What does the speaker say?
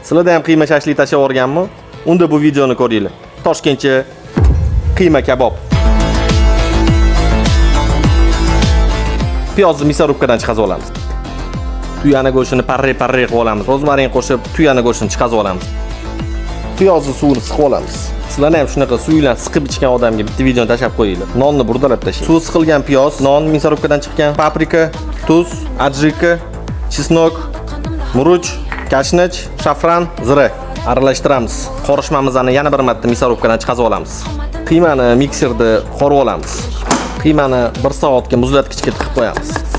Sizlarda ham qiyma shashlik tashlab yuborganmi? Unda bu videoni ko'ringlar. Toshkentcha qiyma kabob. Piyozni мясорубкадан chiqazib olamiz. Tuyani go'shtini parre-parre qilib olamiz. Rozmarin qo'shib tuyani go'shtini chiqazib olamiz. Piyozni suvini siqib olamiz. Sizlarni ham shunaqa suvinglarni siqib ichgan odamga bitta videoni tashlab qo'yinglar. Nonni burdalab tashlang. Suv siqilgan piyoz, non мясорубкадан chiqqan, paprika, tuz, ajika, chesnok, muruch, kashnich, shafran, zira aralashtiramiz. Qorishmamizni yana bir marta мясорубкадан chiqazib olamiz. Qiymani mikserda qorib olamiz. Qiymani 1 soatga muzlatgichga tiqib qo'yamiz.